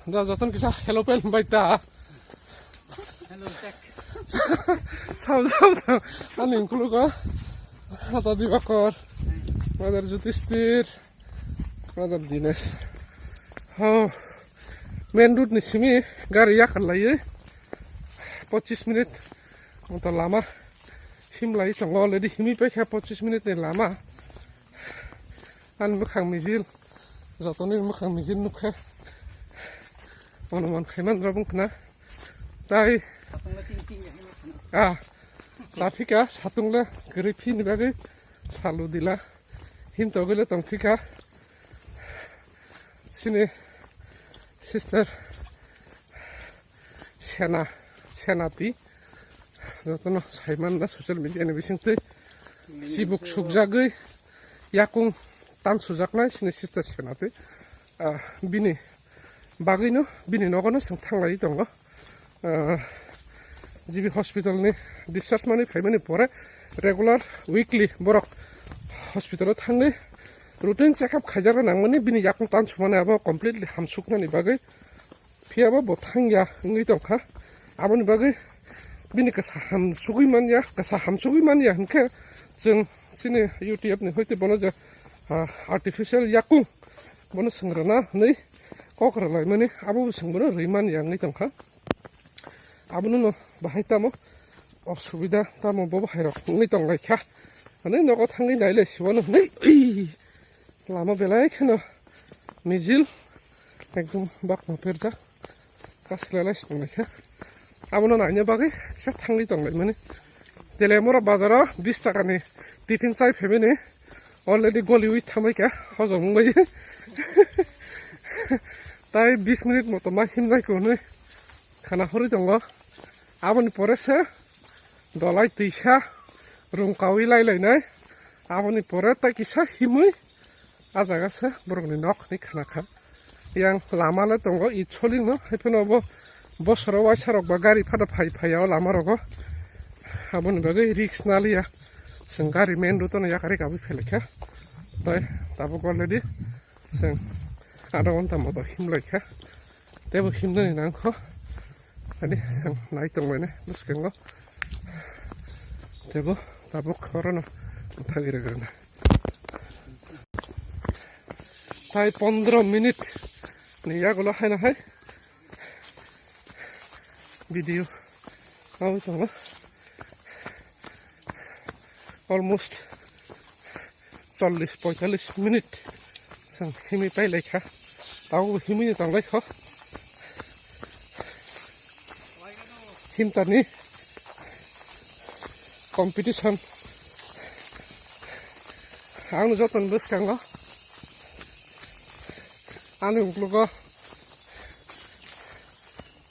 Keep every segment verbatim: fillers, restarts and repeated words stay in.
Da joton kisa hello pen bai ta. Hello, Jack. Sam, sam, sam. Ani ungkulugo. Ata Dibakor. Brother Jutistir. Brother Dinesh. Oh. Main road ni simi gari yakar lai. Pochis minute. Moto lama. Him lai tongo already. Himi paikha pochis minute ni lama. Ani mwkhang mijil. Jotoni mwkhang mijil nukha. Mono mon khaiman rok wngkhna. Tai. Ah, saphika, satung le kwrwi phini bagwi salu dila. Him togwi le tongphika. Sini sister Sena, Senati. Jotono saiman na social media ni bisingtwi. Sibuk sukjagwi yakung tan sujaknai sini sister Senati. Ah, bini bagwino, bini nogono chwng thanglai tongo. Ah, G B hospital ni discharge mani phaimani pore regular weekly borok hospital o thangwi routine check up khaijakna nangmani bini yakung tan sumani abo completely hamsuknani bagwi. Phiyaba bo thangya wngwi tongkha. Aboni bagwi bini kasa hamsugwi manya, kasa hamsugwi manya hinkhe chwng chini U T F ni hoite bono je, ah, artificial yakung bono swngrwna hwnwi kok rwlaimani abo bo chwng bono rwi manya wngwi tongkha. Abono no bahai tamo osubida tamo bo bahairok wngwi tonglaikha. Hwnwi nogo thangwi nailai siwano hwnwi, ui, lama belai kheno mijil, ekdom bakno perjak, kasilai lai si tonglaikha. Abono naina bagwi kisa thangwi tonglaimani. Telemura bazaro bis takani tiffin chai phaimani already goliwi thamaikha, hojom wngbai. Tai bis minute moto ma himnai ko hwnwi khana horwi tongo. Aboni pore se dolai twisa rung kawi lai lainai. Aboni pore tai kisa himwi ah jaga se borokni nok hinwi khna kha. Yang lama le tongo, i solingno, hai phano bo bosoro waisa rok ba gari phano phai phai ya o lama rogo. Aboni bagwi risk na liya. Chwng gari main road no yakari kabwi phai lai kha. Tai tabuk already chwng adha ghonta moto him lai kha. Tebo himnani nangkho. Ani chwng nai tongmani bwskango. Tebo tabuk khorono thagwi rwgwrwna. Tai pondro minute ni yagulo haino hai video nawi tongo. Almost chollish poitallish minute chwng himwi pai lai kha. Tabukbo himwi tong lai kho. Himtani competition ang jotoni bwskango ani uklogo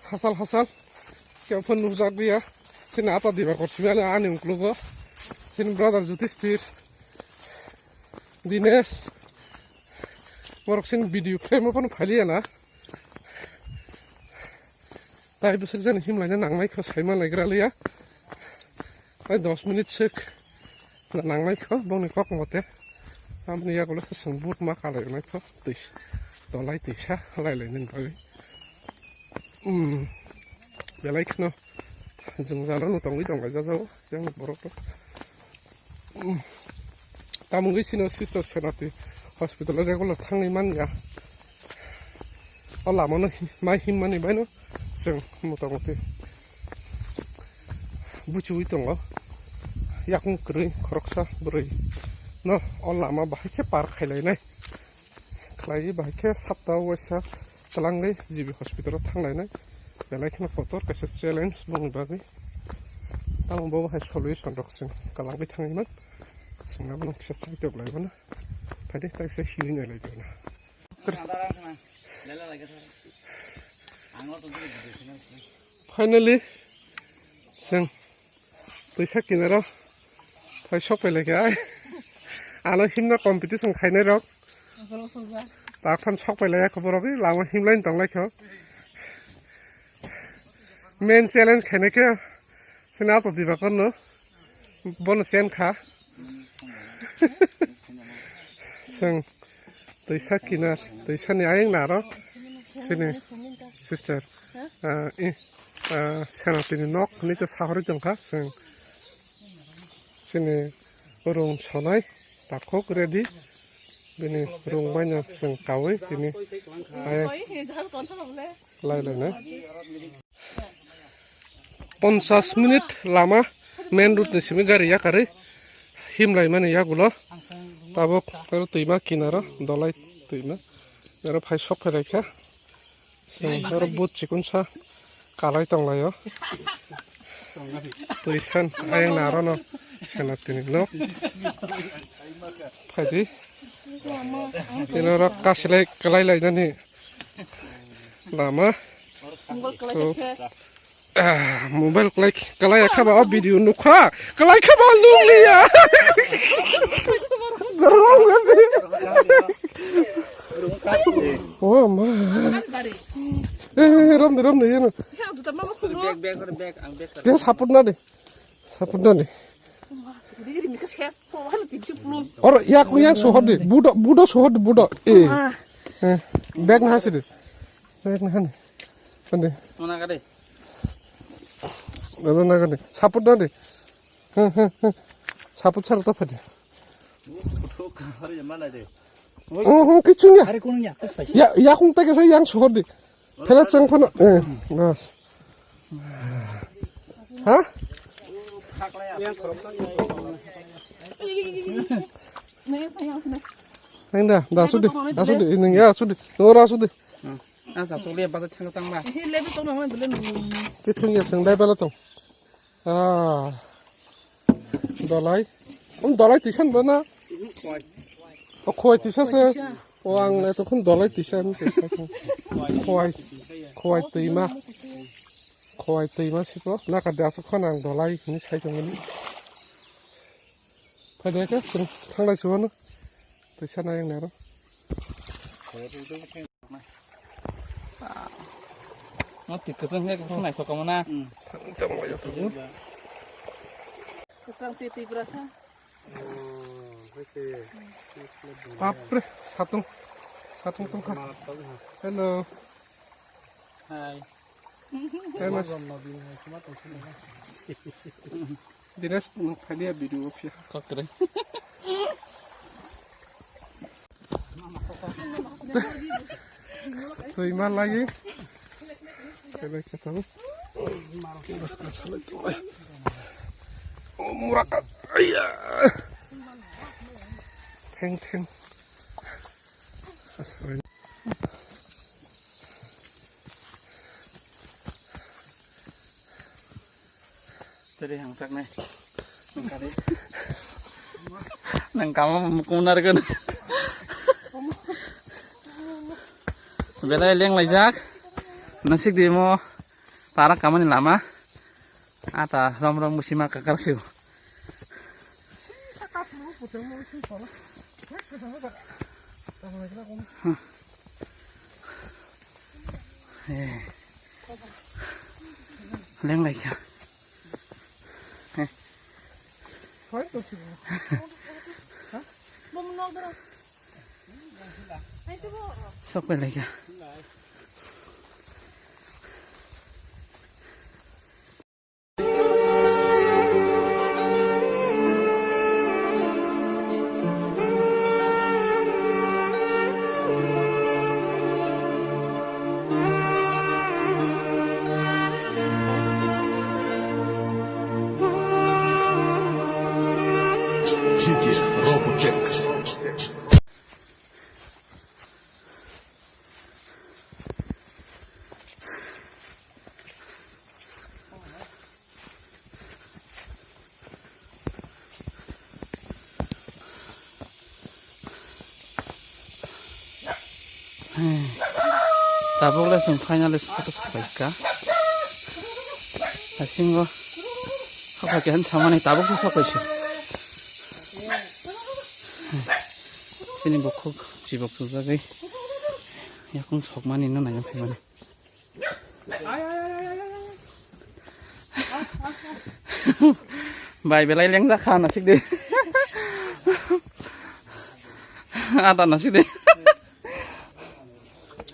hachal hachal khe phano nukjak liya. Chini ata Dibakor simi ani uklogo, chini brother Jutistir, Dinesh, borok chini video khlaima phano phailiya na. Tai bwswk jani himlaina nangnai kho saima naigra liya. Tai dos minute swk nangnai kho bongni kok mote. Aboni yagulo khe chwng boot ma kalai rwnai kho twi dolai twisa lai lainani bagwi. Hmm. Belai kheno jwngjalo no tongwi tonglaijak jago yang borok rok. Hmm. Tamungwi sino sister Senati hospital o regular thangwi manya. O lama no hi-, mai himmani bai no chwng motamuti buchiwi tongo. Yakung kwrwi khoroksa bwrwi no o lama bahai khe par khailainai. Khlaiwi bahai khe sapta o waisa twlangwi G B hospital o thanglainai. Belai kheno kotor kaisa challenge bongni bagwi. Tamo bo hai solution rok chwng kwlangwi thangwi man. Chwng abono kisa chai tok lai mano. Phaidi ta kisa healing nai lai mano. Finally, chwng twisa kinaro phai sok pai lai kha. Ano himna competition khainai rok. Takhan sok pai lai kho borok, lama himlai tong lai kho. Main challenge khainai khe sini ato Dibakor no. Bono chen kha. Chwng twisa kinar, twisani ayang naro. Sini. Sister, ah, i, ah, Senatini nok hinwi to sahorwi tongkha chwng. Chini rung sonai takhuk ready. Bini rung baino chwng kaui tini ayang lai lainai. Ponchas minute lama main road ni simi gari yakarwi himlaimani yagulo. Tabuk aro twima kinaro dolai twima. Aro phai sok phai laikha. Chwng oro but chikonsa kalai tonglaio. Twi san ayang narono Senatini nok. Phaidi. Tini oro kasilai kalai lainani lama. Mobile kalai to, ses. Ah, mobile kalai, kalai kha ba o video nukha. Kalai kha ba nukliya. Gorong gani. Oh ma. Bari. Eh, rom de, rom de, yeno. He, ang juta mama khullo. Bag, bag, bag, ang bag. Dia saput na de. Saput na de. Diri mi ka ses po, hanu tip tip lum. Oro, yak, yak suhor de. Budo, budo suhor de, budo. Eh. Ah. Eh, bag na hasi de. Bag na hani. Ande. Mana ka de. Nana nagani. Saput nani. Saput sar ta phadi. Hari mana de? Hmm, hmm, kichung ya. Hari kunung ya. Ya, ya kung ta kesa yang suhor di. Phela chang phana. Eh, bas. Ha? Nang da, da sudi, da sudi, nang ya sudi. Nora sudi. Ah, sa suli apa ta chang tang ba. He level tong nang bele nung. Ke chung ya sang level tong. Ah. Dolai. Um, dolai tisan bana. O khoi tisa se. O ang eto khun dolai tisan se. Khoi. Khoi twi ma. Khoi twi ma siko. Na ka da so khon ang dolai ni sai tong ni. Phai de ke sung thanglai suwano. Twi sana yang nero. Mati kwchwng khe kwchwng naithok kamo na. Kwchwng twi twi bwrasa. Bapre, satung. Satung tongkha. Hello. Hi. Hello. Dinesh, nung phai dia video o phiya. Kokre. Twi ma lagi. Kebe kata. O muraka. Aya. Theng theng. Asal. Teri hangsak nai. Nang kama mukunar kan. Belai leng laijak. Nasik demo. Para kamani lama. Ata rom rom musima kakar siu. Eh. Leng lai kha. Eh. Sok pai lai kha. Tabuk le chwng finally photo sapai kha. Hasingo sapai kha hinwi samani tabuk se sapai se. Chini bukhuk chibok chujagwi yakung sokmani no naina phaimani. Bai belai leng jak kha nasik de. Ada nasik de.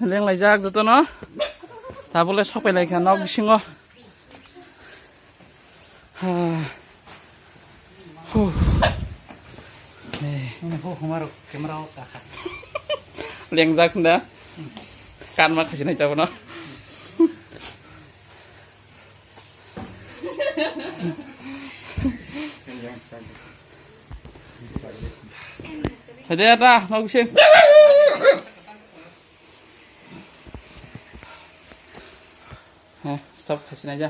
Leng lai jak joto no. Tabole sopai lai kha nok bisingo. Ha. Huh. Eh. Nini huk humaro camera o kakha. Lengjak hwnda. Kanma khasi nai jabo no. Hade ata, mau kusin. Heh, stop khasi nai ja.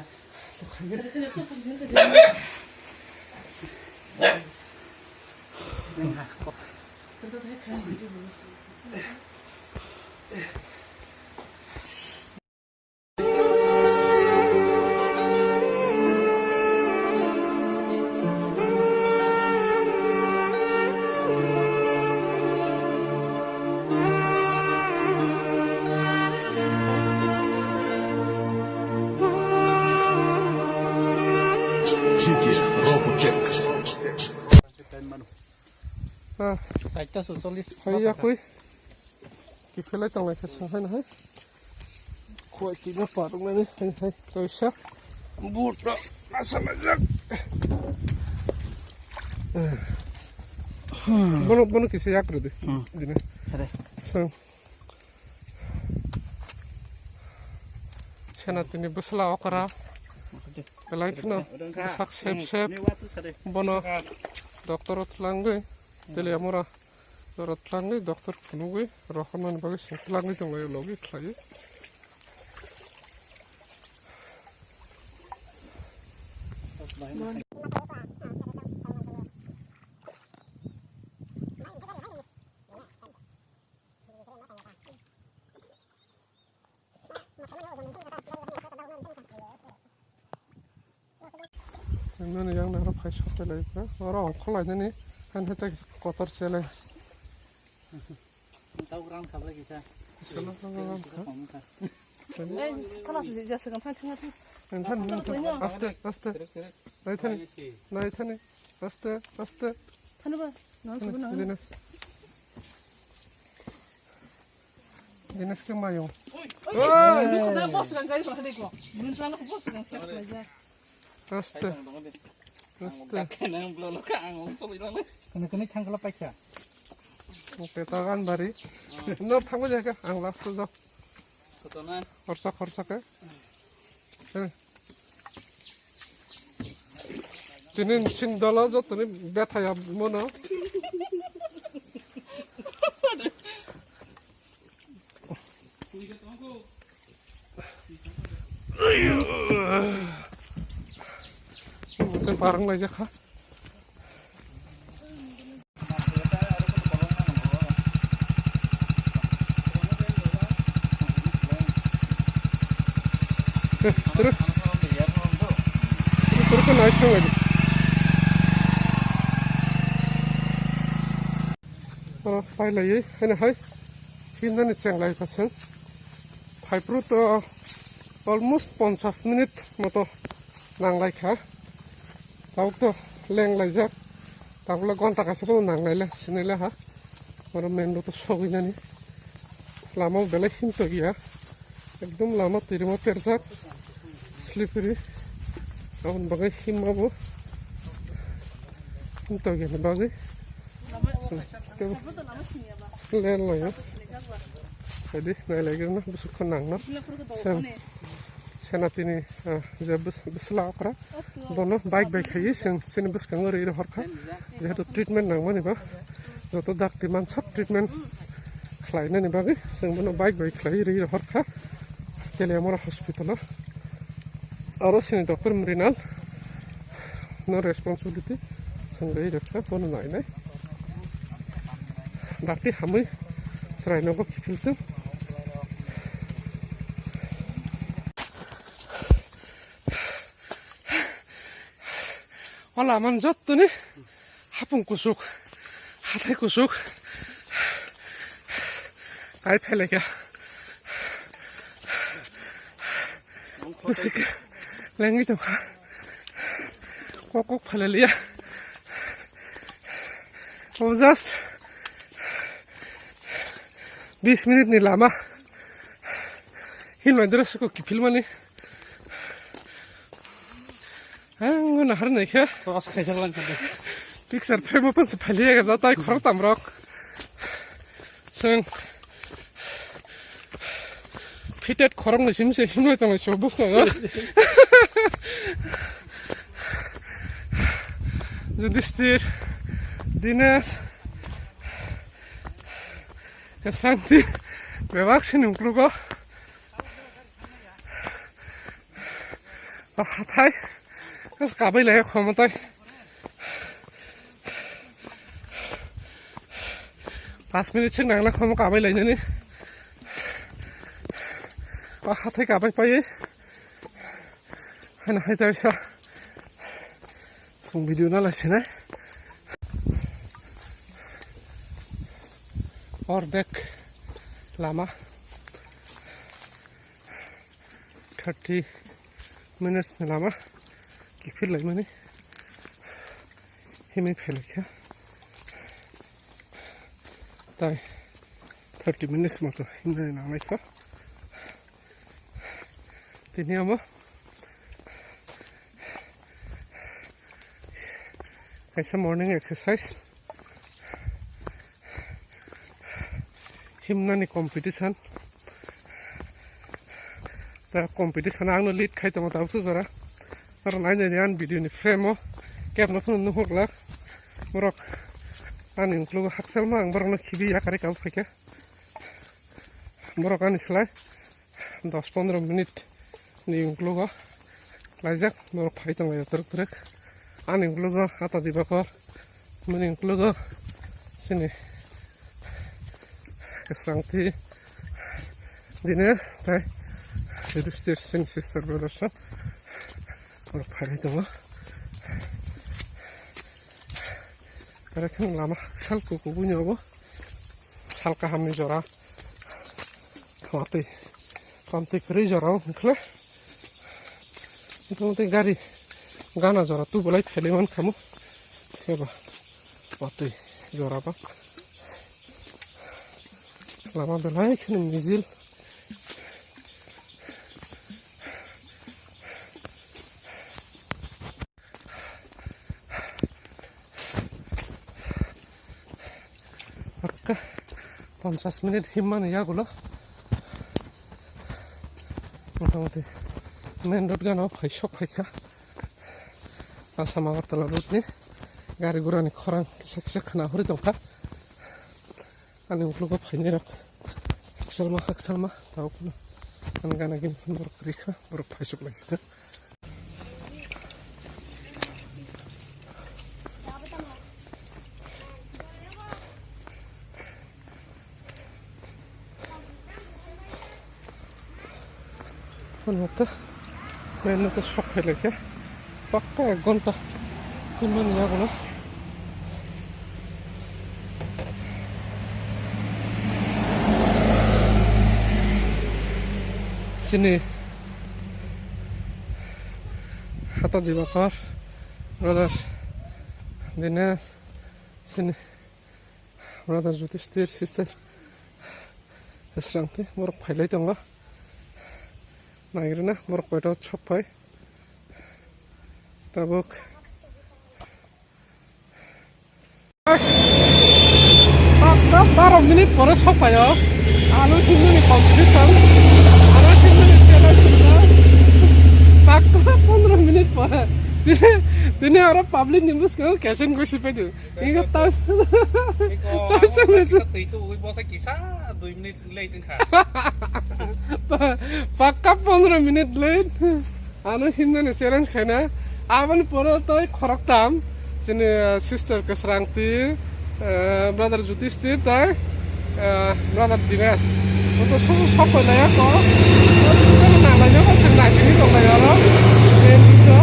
Ah, Chaita suchollis. Hai ya kui. Kiphilai tonglai khe song hai na hai. Khoi twi no paruk nani hai hai toisa. Boot no asa lajak. Bono, bono kisa yak rwdi. Hmm. Dine. Are. Song. Senatini bwsla okra. Belai kheno bwsak sep sep. Bono doctor o twlangwi. Teliamura. Oro twlangwi doctor phunugwi rohornani bagwi se twlangwi tonglaio logi khlaiwi. Nini yang naro phai sote lai ba. Oro ongkhor lai nini. Han hete kotor chele. Tau gram khabla kisa. Sala khabla kha. Ei, thala se jasa kan thang thang thang. Nang than, nang than. Aste, aste. Nai thani. Nai thani. Aste, aste. Thani ba. Nang subu nang. Dinesh. Dinesh ke mayo. Oi, oi, oi, oi, boss gang kai ko hade ko. Mun tang ko boss gang siap aja. Aste. Aste. Kene kene thang kala paikha. Oke, tagan bari. No thangbo jaka ang last to jao. Khorsa khorsa ke. Eh. Tini sing dolo jo tini bethaya mono. Tei parang lai jakha. Eh, terus. Terus, terus, terus, naik, terus. Oro pailaiwi haino hai phinani chenglai kha chwng. Phaiphru to almost ponchash minute moto nanglai kha. Tabuk to lenglaijak. Tabukle gonta kaisa bo nanglaila, sinilaha. Oro main road o sogwi nani. Lama belai himtokya. Ekdom lama twirima perjak. Slippery. Aboni bagwi himma bo. Himtokya ni bagwi. Tebo len layo. Jadi nailaigwrwino bwswk khe nangno. Sen-, Senatini, ah, je bwsla okra. Bono bike bai khaiwi chwng chini bwskango rwi rohor kha. Jehetu treatment nangmani ba. Joto dakti mansat treatment khlainani bagwi chwng bono bike bai khlaiwi rwi rohor kha Teliamura hospital o. Oro chini doctor Mrinal no responsibility chwng rwi rwkha bono nainai. Dakti hamwi chwraino bo kiphiltwng. O lama jottoni hapung kusuk, hathai kusuk, kai phelai kha. Kusuk lengwi tongkha. Kok kok phalaliya. O just bis minute ni lama. Hin mai dress ko kiphil mani. Ang na har nai khe. Cross khaijak lang khe. Picture frame open se phali ga jatai khorok tamrok. Seng. Fitted khorok ni sim se hin mai tong so bus ko. Yudhishthir, Dinesh, Santi, bebak sini uklugo. Hathai, kas kabai lai khomo tai. Pas minute sing nangla khomo kabai lai nani. Hathai kabai pai. Hana hai tai sa. Song video na lai sinai. Ordek lama. Thirty minutes ni lama kiphil lai mani himwi phailai kha. Tai thirty minutes moto himnani nanglai kha. Tini amo kaisa morning exercise. Himnani competition. Ta competition ang no lead khai tongo tabuk jora. Aro nai nai ang video ni frame o kep no phano nuhuk lak. Borok ani uklogo hakchal ma ang borok no khibi yakari kabo phaikha. Borok ani slai dos pondro minute ni uklogo laijak borok phai tong lai turuk turuk. Ani uklogo ata diba kor. Mani uklogo sini Kasrangti Dinesh tai Yudhishthir sini sister brother sa. Oro phai tongo. Aro khe lama sal kuku buino bo sal kahamni jora. Watwi tamtwi kwrwi jora o hwnkhe. Motamoti gari gana jora tubolai phelai mankhamu. Eba watwi jora ba. Lama belai kheno mijil. Hakka ponchas minute himmani yagulo. Motamoti main road gana phai sok phaikha. Assam Agartala road ni gari gura ni khorang kisa kisa khna hori tongkha. Ani uklogo phainai rok haksalma haksalma tabuk phano ani gana gini phano borok kwrwi kha, borok phaisuk lai sika. Ano ta, ano ta sok phailai khe, pakka ek ghonta himani yagulo. Chini hata Dibakar, brother Dinesh, chini brother Jyotishthir, sister Srangti, borok phailai tongo. Nairwna borok koito sok phai. Tabuk. Pakka baro minute pore sok phaio. Ano himnani competition. Ano himnani challenge. Pakka pondro minute pore. Tini, tini aro public ni bwskango kaisa gwi sipaidu. Iko ta-, Iko, ta-, amo ta kisa twi tu, ui bosa kisa dui minute late wngkha. Pa-, pakka pondro minute late. Ano himnani challenge khaina. Aboni pore tei khoroktham. Chini, eh, sister Kwsrangti, eh, brother Jyotishthir tei Eh, brother Dinesh, bo to sok, sok phailai ya ko. Bo to nang lai ya ko, chwng naisingwi tong lai oro. Main road o.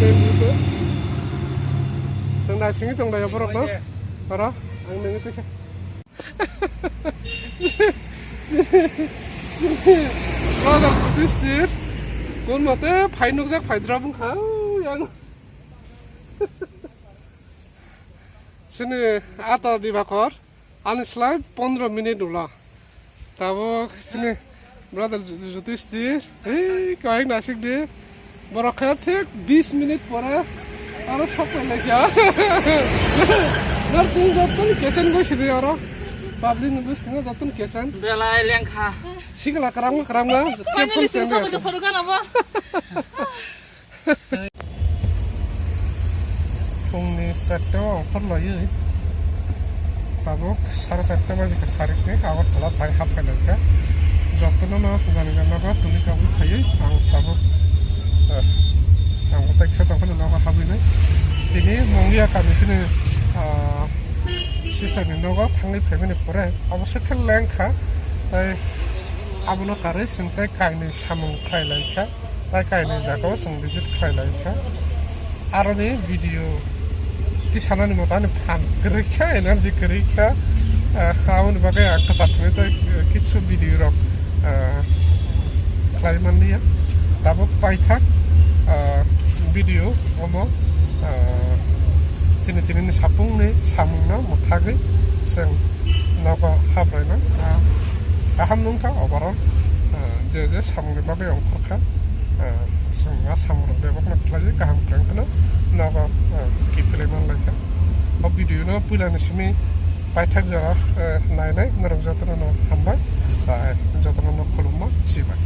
Main road o. Chwng naisingwi tong lai ya borok no. Oro, ang nangwi tongkha. Brother Jyotishthir, kun mate phai nukjak phaidra bwkha, yang. Chini ata Dibakar, Ani slai pondro minute ulo. Tabuk sini brother Ju-, Jutistir. Hei, kawai nasik di. Borok khe thik bis minute pore aro sok lai kha. Nor tini jottoni kesen goi sidi oro. Public ni bwskango jottoni kesen. Belai lengkha. Sikla kwrang kwrang na. Finally, sing sobo ke soru kana bo. Phungni charta o ongkhor laiwi tabuk sare charta baji kha, sarikni Agartala phai hapkha nangkha. Jotono no jani jani nogo tuli tabuk phaiwi ang tabuk, eh, ang bo teksa tongkhani nogo habwi nai. Tini Mongia kami sini, ah, sister ni nogo thangwi phaimani pore obo se khe lengkha, tei abono karwi chwng tei kainwi samung khlai lai kha. Tai kainwi jagao chwng visit khlai lai kha. Aroni video tisanani moto ani phan kwrwi kha, energy kwrwi kha. Ah, aboni bagwi ang kwchak thangwi tei, eh, kitsu video rok, ah, khlai manliya. Tabuk paithak, ah, video omo, ah, chini tinini sapungni samungno mwthagwi chwng nogo habraino, ah, kaham nungkha overall, ah, je je samungni bagwi ongkhorkha, ah, chwng a samungrok bebakno khlaiwi kaham kwrwng kheno nogo, ah, kiphilwi manlaikha. O video no puilani simi paithak jora, ah, nainai norok jotono no hambai, bai jotono no khulumma chibai.